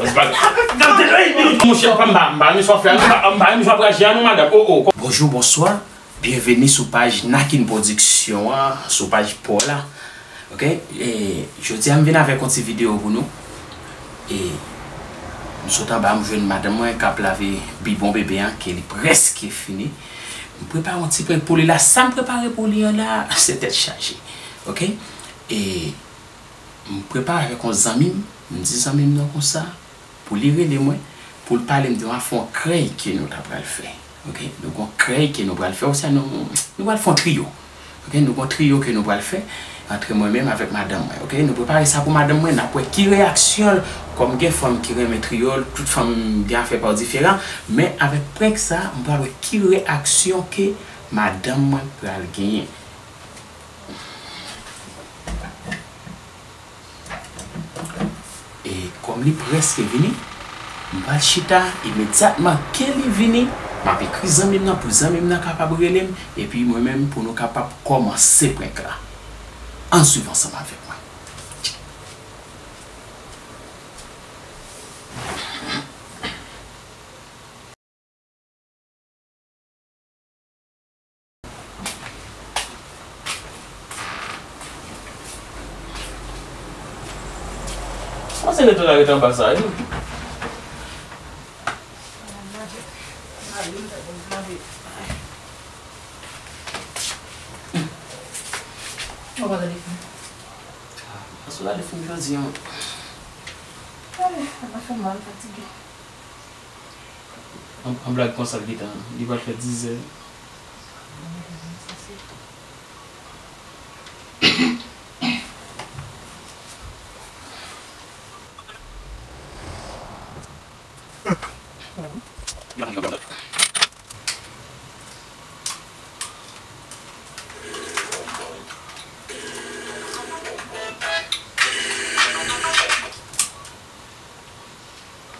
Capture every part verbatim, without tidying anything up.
Monchè, pa m pa, m pa renmen sa w fè a, m pa, m pa renmen sa w ap reyaji a non, madanm. Oh, oh. Bonjou, bonswa. Byenveni sou paj Nakin Production an, sou paj pa w la. Ok? E, jodi a m vin avèk yon ti videyo pou nou. E, m sot anba, m jwenn madanm mwen k ap lave bibwon bebe an, ke li prèske fini. M prepare yon ti prank pou li la. Sa m prepare pou li an la, se tèt chaje. Ok? E, m prepare avèk yon zanmi m. M di zanmi m nan konsa, pou li rele mwen, pou l pale m de yon afè, yon krèy ke nou ta pral fè. Ok? Nou gon krèy ke nou pral fè, oswa nou, nou pral fè yon triyo. Ok? Nou gon triyo ke nou pral fè antre mwen menm avèk madanm mwen. Ok? Nou prepare sa pou madanm mwen, n ap wè ki reyaksyon l, kòm gen fanm ki renmen triyo, tout fanm gen afè pa yo diferan, men avèk prank sa, m pral wè ki reyaksyon ke madanm mwen pral genyen. E kòm li prèske vini, m pral chita imedyatman ke li vini, m ap ekri zanmi m nan pou zanmi m nan kapab rele m, epi mwen menm pou nou kapab kòmanse prank la. Ann swiv ansanm avèk mwen. Mwen se nèt la ret anba sa wi. Ou pa gade fim? Mwen sou gade fim jodi an. Ay, sa pa fè mal, fatige. An, an blag konsa l gentan, li pral fè dizè.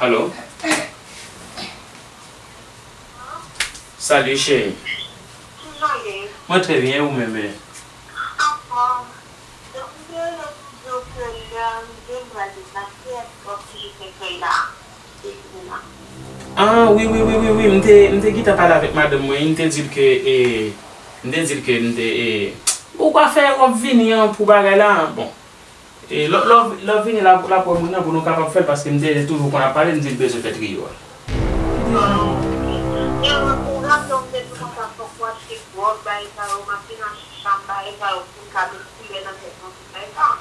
Alo? Salut, cheri. Kijan w ye? Mwen trè byen, e ou menm? Anfòm. Donk, m te rele pou di w ke lè rive, m pral deplase, èske w ap toujou fè krèy la? Depi demen. Ah, wi, wi, wi, wi, wi, m te, m te gentan pale avèk madanm mwen, m te di l ke, e, m te di l ke m te, e, ou pa fè w ap vini an pou bagay la, bon. E, lè, lè, lè w vini la, la pou mwen nan pou nou kapab fè l, paske m te toujou konn ap pale, m di l bezwen fè triyo a. Yo, ou raple w, m te di w konsa, fòk ou achte gwòg, bagay sa yo, m ap vin an chicha, m bagay sa yo, pou m ka met koulè nan tèt mwen, pou bagay sa.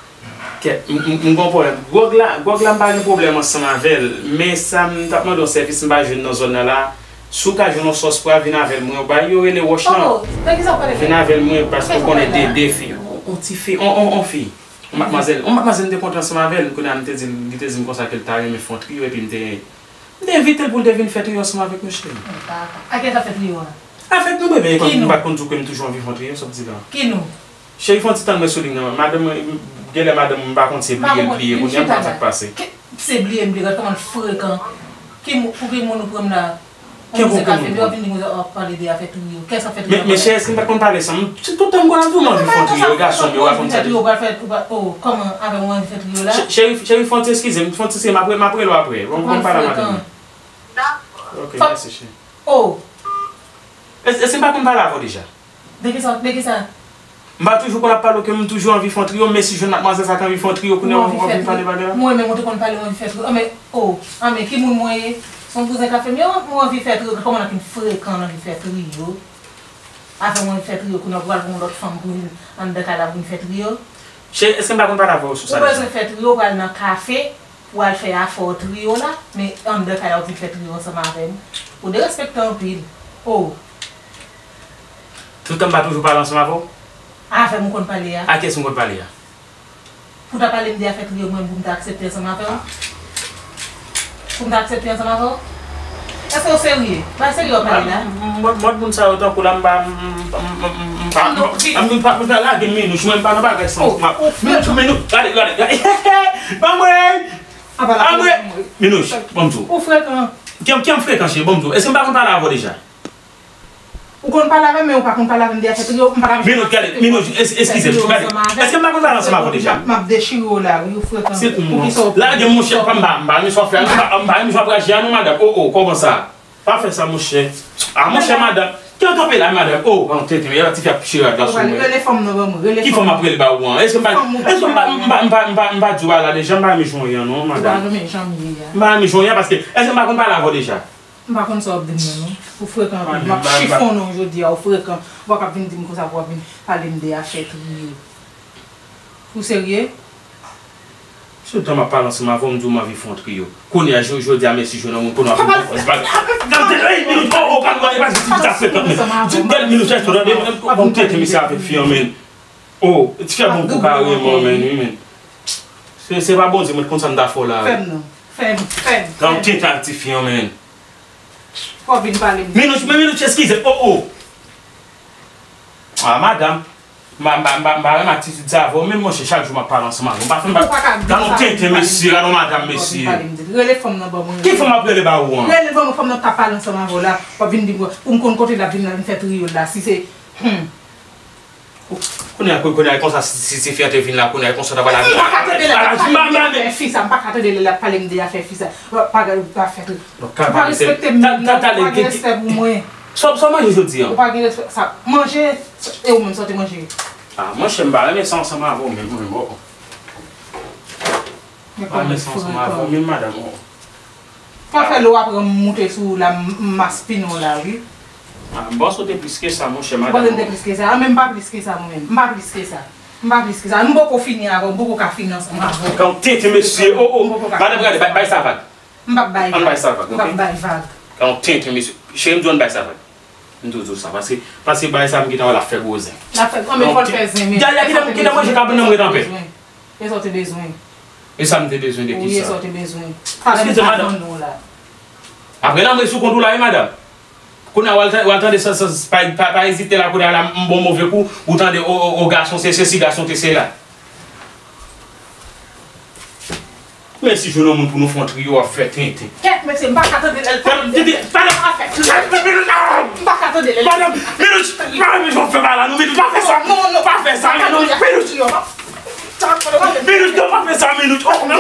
Kèt, m, m, m gon pwoblèm. Gwòg la, gwòg la, m pa gen pwoblèm ansanm avè l. Men sa, m t ap mande yon sèvis, m pa jwenn nan zòn nan la. Si w ka jwenn yon sòs pwa, vin avè l, mwen, yon bagay yo rele wòch lan. Oh, de ki sa w pale? Vin avè l, mwen, paske w konnen de, de fi, yon ti fi, on, on, on fi. Yon madmwazèl, yon madmwazèl m te kontre ansanm avè l, kounye a m te di l, li te di m konsa ke l ta renmen fè yon triyo, epi m te, m te envite l pou l te vin fè triyo ansanm avèk nou, cheri. Ak kiyès ap fè triyo a? Avèk nou, bebe, m pa t konn di w ke m toujou anvi fè yon triyo, sa w di la. Ki nou? Cheri, fè yon ti tann mwen sou liy nan. Madanm mwen, genlè madanm mwen, m pa konn se bliye l bliye, kounye a m pa konn sa k pase. Se bliye m bliye, gad kòman l frekan. Ki moun, pou ki moun ou pran m la? Yon mizè kafe, lè w ap vin di mizè, w ap pale de afè triyo. Kiyès ap fè triyo? Men, men cheri, èske m pa t konn pale sa? M, se tout tan m konn ap di w m anvi fè yon triyo, gason m yo rakonte sa. Triyo, w pral fè, w pral, oh, kòman avè m w anvi fè triyo la? Cheri, cheri, fè yon ti eskize m, fè yon ti eskize m, m ap rele w apre. Bon, bon, pale a madanm. Ok, mèsi, cheri. Oh. Èske, èske m pa konn pale avè w deja? De kisa, de kisa? M pa toujou konn ap pale w ke m toujou anvi fè yon triyo, m mesi jwenn madmwazèl sa k anvi fè yon triyo, kounye a w vin pale bagay la. Mwen menm ou te konn pale m anvi fè triyo. Anben, oh, anben, ki moun mwen ye? Se yon bouzen kafe m ye, mwen anvi fè triyo, kòman l ap vin frekan, l anvi fè triyo? Afè mwen anvi fè triyo, kounye a w pral gen yon lòt fanm pou vin anndan kay la pou vin fè triyo? Cheri, èske m pa konn pale avè w sou sa deja? Ou bezwen fè triyo, w pral nan kafe, pou al fè afè w triyo la, men anndan kay la w vin fè triyo ansanm avè m. Ou derespekte anpil. Oh. Tout tan m pa toujou pale ansanm avè w? Avè m ou konn pale a. A kiyès m konn pale a? Pou w ta pale m de afè triyo mwen pou m ta aksepte ansanm avè w? Pou m ta aksepte ansanm avè w? Èske w serye? Bagay serye w ap pale la? Mòd, mòd moun sa yo tankou la m pa, m pa, m pa lage m Minouch, mwen m pa nan bagay sa. Minouch, Minouch, gade, gade, gade. Anmwey! Anmwey! Minouch, ban m di w. Ou frekan. Kè m, kè m frekan, cheri, ban m di w. Èske m pa konn pale avè w deja? Ou konn pale avè m, men ou pa konn pale avè m de afè triyo, m pa t ap janm aksepte. Minot, gade, minot, es-, eskize m, gade. Èske m pa konn pale ansanm avè w deja? M ap dechire w la, wi, ou frekan. Se, pou ki sa w lage monchè, pa m pa, m pa renmen sa w fè a, m pa, m pa renmen sa w ap raje a non, madanm. O, o, kòman sa? Pa fè sa, monchè. A, monchè, madanm. Ki w kanpe la, madanm? O, an tenten, yon ti fi ap chire glas sou mwen. Rele fanm nan ban mwen, rele fanm nan. Ki fanm ap rele ba ou an? Èske m pa, èske m pa, m pa, m pa, m pa, m pa di w bagay la deja, m pa renmen jan w ye a non, madanm. Ou pa renmen jan m ye a. M pa renmen jan w ye a paske, èske m pa konn pale avè w deja? M pa konn sa w ap di m nan non. Ou frekan anpil. M ap chifonnen w jodi a, ou frekan. Ou pa ka vin di m konsa pou w ap vin pale m de afè triyo. Ou serye? Se tan m ap pale ansanm avè w, m di w m anvi fè yon triyo. Kounye a, jodi a, mèsi jwenn yon moun, kounye a, w ap vin fè yon bagay. Gade, ey, minot, o, o, kalm, e pa jis ti sa frekan, men. Ti bèl minot, chèch, tande, m tete mesye avèk fi an, men. O, ti fè bon kou kareman, men, wi, men. Se, se pa Bondye, mwen, konn sa m ta fè w la. Fè m non. Fè m, fè m. Gade yon tenten ak ti fi an, men. Fò w vin pale m. Minouch, men Minouch, eskize. O, o. A, madanm. M pa, m pa, m pa, m pa renmen atitid sa avè w. Menm monchè, chak jou m ap pale ansanm avè w. M pa fè m pa. Ou pa ka di sa. Gade yon tenten mesye, gade yon madanm mesye. Rele fanm nan ban mwen. Ki fanm ap rele ba ou an? Rele ban mwen, fanm nan k ap pale ansanm avè w la. W ap vin di m pou m konn kote l ap vin la, vin fè triyo l la. Si se, hmm. Kounye a, kounye a, konsa, si, si, si fi an te vin la, kounye a, konsa, ta pral la. M pa ka tande lè l ap pale m de afè fi sa, m pa ka tande lè l ap pale m de afè fi sa. Pa, pa, pa fè tout. Ou pa respekte m menm non, ou pa gen respè pou mwen. Sa, sa w manje jodi a? Ou pa gen respè, sa, manje, e ou menm, sa w te manje? A, monchè, m pa renmen sa ansanm avè w menm, mwen, bon. M pa renmen sa ansanm avè w menm, madanm. Pa fè lè w ap pran m moute sou ou la, m, m maspinen w la, wi. A, m panse w te plis ke sa, monchè, madanm. Ou panse m te plis ke sa? A, men m pa plis ke sa, mwen menm. M pa plis ke sa. M pa plis ke sa. M poko fini avè w, m poko ka fini ansanm avè w. Kan w tenten mesye, o, o. M poko ka fini ansanm avè w. Madanm, gade, bay, bay sa vag. M p ap bay vag. Ann bay sa vag, oke? M p ap bay vag. Kan w tenten mesye. Cheri, m di w ann bay sa vag. M toujou di w sa, paske, paske bagay sa m gentan wè l ap fè gwo zen. L ap fè, anben fò l fè zen, men. Dayè, kite m, kite m manje kabrit nan, m ret anpè. E sa w te bezwen? E sa m te bezwen de ki sa? Wi, e sa w te bezwen. Eskize, madanm. Apre lanmou sou kont ou la, wi, madanm. Kounye a, w al tan-, w al tande sa, sa, pa, pa, pa ezite la, kounye a la, m bon move kou, ou tande, o, o, o, gason se sesi, gason te sela. Mèsi, jwenn yon moun pou nou fè yon triyo ap fè tenten. Kèt, mesye, m pa ka tande lè l pale m de afè triyo. M pa ka tande lè l pale m de afè triyo. Minouch, pa fè sa, non, Minouch, pa fè sa, Minouch. Minouch, non, pa fè sa, Minouch. O, non.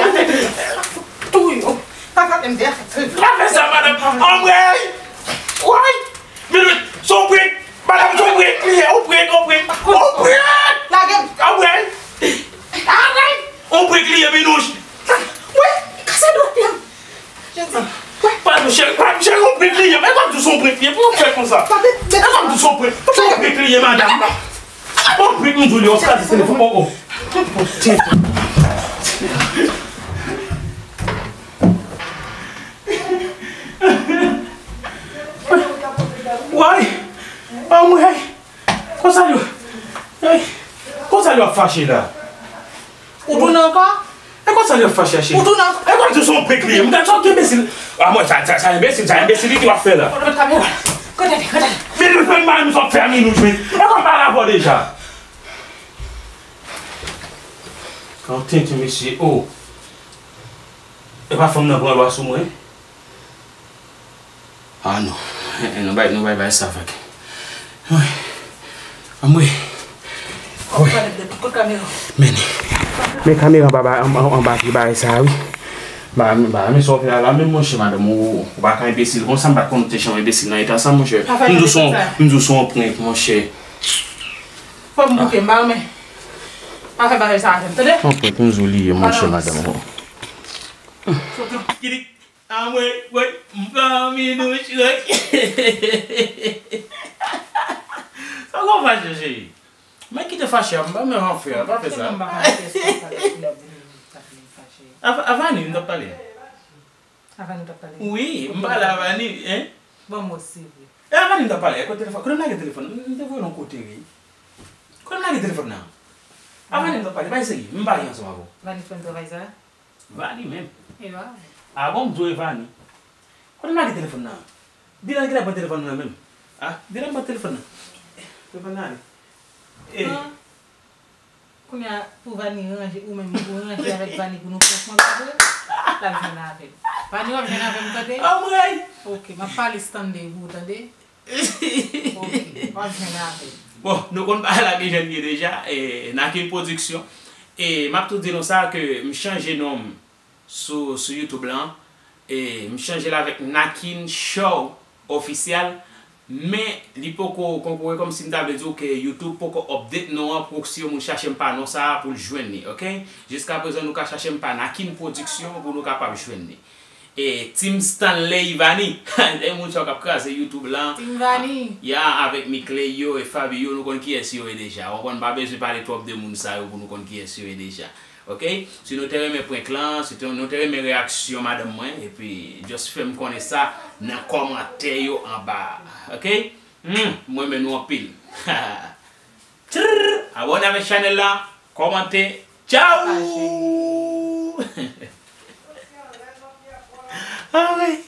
Touye w. Pa pale m de afè triyo. Pa fè sa, madanm. Anmwey! Woy! Minouch, se yon prank! Madanm, se yon prank li ye, yon prank, yon prank, yon prank! Lage m! Anmwey! Anmwey! Yon prank li ye, Minouch! Wi, kase dwèt li an! Jezi! Wi! Pa nou cheri, pa nou cheri, yon prank li ye! Men kòm di w se yon prank li ye, pou w fè konsa? Men kòm di w se yon prank, se yon prank li ye, madanm! Yon prank, m di w li, yon kraze telefòn, o, o! Woy! Anmwey! Konsa yo, ey, konsa yo ap fache la? Ou tounen ankò? E konsa yo ap fache a, cheri? Ou tounen ankò? E konsa se yon prank li ye. M gade sa, ki enbesil. A, mwen, sa, sa, sa enbesil, sa enbesilite w ap fè la. Kote kamera? Kote, kote? Minouch, men, men, sa w ap fè a, Minouch, men. E konsa m pale avè w deja. Kan tenten, mesye, o. E pa fanm nan pran lwa sou mwen? A non. Eh, eh, nou bay, nou bay, bay sa vag. Anmwey. Anmwey. Anmwey. Men, men kamera anba, anba, anba pye bagay sa, wi. Ba, ba, men sa w fè a la, men monchè, madanm, ou, ou pa ka enbesil konsa, m pa t konn ou te janm enbesil nan eta sa, monchè. M di w se yon, m di w se yon prank, monchè. Fò m bouke, m pa renmen. Pa fè bagay sa avè m, tande? Yon prank, m di w li ye, monchè, madanm. Soti. Anmwey, woy, m pran Minouch, woy. Sa w fache, cheri? Men kite fache a, m pa menm anfè a, pa fè sa. Av-, Avani, m t ap pale. Avani, w t ap pale? Wi, m pale Avani, en. Bon, mwen serye. E Avani, m t ap pale, kote telefòn, kote m lage telefòn, m te voye l yon kote, wi. Kote m lage telefòn nan? Avani, m t ap pale, bay serye, m pale ansanm avè w. Avani fè m travay sa? Vani menm. E Vani. A bon, m di w e Vani. Kote m lage telefòn nan? Dylan, kilè pran telefòn nan menm? A, Dylan pran telefòn nan. Telefòn nan ale. E. Kounye a, pou Vani ranje, ou menm pou ranje avèk Vani pou nou franchman, tande? L ap jwenn avè m. Vani, w ap jwenn avè m, tande? Anmwey! Oke, m ap pale Stanley pou ou, tande? Ok, w ap jwenn avè l. Bon, nou konn pa la gen jan l ye deja, e, Nakin Production. E m ap tou di nou sa ke m chanje non m sou, sou YouTube lan. E m chanje l avèk Nakin Show Official. Men li poko, konprann, kòmsi m ta vle di w ke YouTube poko update non an pou si yon moun chache m pa non sa a pou l jwenn li, ok? Jiska prezan nou ka chache m pa Nakin Production pou nou kapab jwenn li. E Team Stanley Ivany. E moun sa k ap kraze YouTube lan. Team Vani. Ya, avèk Mickley yo e Fabio, nou konn kiyès yo ye deja. Ou konprann, pa bezwen pale twòp de moun sa yo pou nou konn kiyès yo ye deja. Ok? Si nou te renmen prank lan, si te, nou te renmen reyaksyon madanm mwen, epi just fè m konnen sa nan kòmantè yo anba a. Ok? Hmm, mwen renmen nou anpil. Tchirr! Abòne avèk chanèl la, kòmante. Tchao! Pataje. Alright.